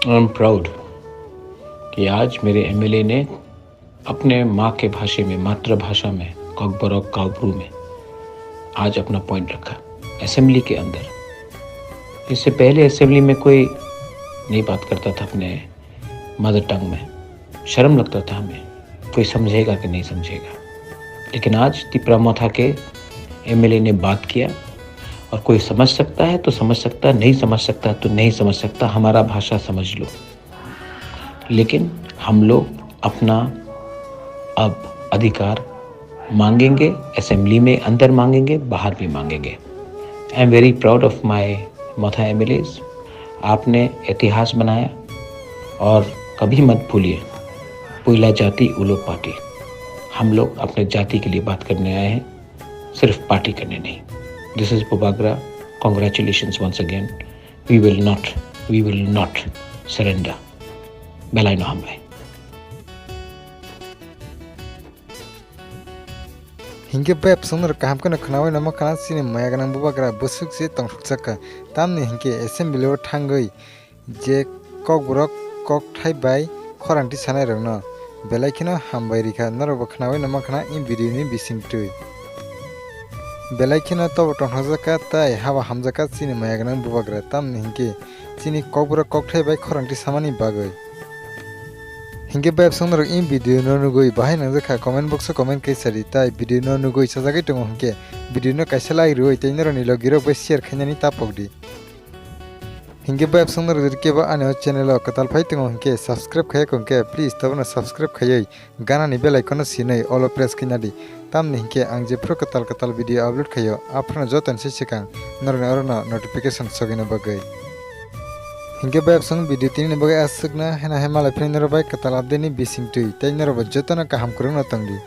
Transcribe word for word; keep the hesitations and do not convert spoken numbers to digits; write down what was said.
I am proud कि आज मेरे एमएलए ने अपने माँ के भाषा में, मातृभाषा में, कॉकबरक कावब्रू में आज अपना पॉइंट रखा असेंबली के अंदर। इससे पहले असेंबली में कोई नहीं बात करता था अपने मदर टंग में, शर्म लगता था हमें, कोई समझेगा कि नहीं समझेगा। लेकिन आज तिपरा मोथा के एमएलए ने बात किया, और कोई समझ सकता है तो समझ सकता है, नहीं समझ सकता तो नहीं समझ सकता, हमारा भाषा समझ लो। लेकिन हम लोग अपना अब अधिकार मांगेंगे, असेंबली में अंदर मांगेंगे, बाहर भी मांगेंगे। I am very proud of my मोथा एमएलएज। आपने इतिहास बनाया और कभी मत भूलिए, पुइला जाति उलो पार्टी। हम लोग अपने जाति के लिए बात करने आए हैं, सिर्फ पार्टी करने नहीं। This is Bubagra। Congratulations once again। We will not, we will not surrender। Belai no hambai. Hinkhe bai bwswk norok kaham kheno khnaui no mankha, chini maya gwnang Bubagra bwswk se tongsukjak kha. Tamni hinkhe assembly o thangwi je kokborok kokthai bai khorang tisanai rokno belai kheno hambai rikha. Norokbo khnaui no mankha i video ni bisingtwi. Belai kheno tobo tongthokjak kha tai haba hamjak kha chini maya gwnang Bubagra, tamni hinkhe chini kokborok kokthai bai khorang tisamani bagwi. Hinkhe bai bwswk norok i video no nugwi bahai nangjak kha, comment box o comment kaisa ri, tai video no nugwi sajagwi tongo hinkhe video no kaisa like rwui tei norokni logi rok bai share khainani ta pokdi. Hinkhe bai bwswk norok jodi kebo ani o channel o kwtal phai tongo hinkhe subscribe khaiya kho hinkhe please tobono subscribe khaiwi ganani bell icon no sinwi all o press khaina di. Tamni hinkhe ang jephru kwtal kwtal video upload khaio, aphano jotoni se swkang norokni orono notification sogwina bagwi. Hinkhe bai bwswk video tinini bagwi aswkno hena hai malai phini norok bai kwtal update ni bisingtwi, tei norokbo jotono kaham kwrwngno tongdi.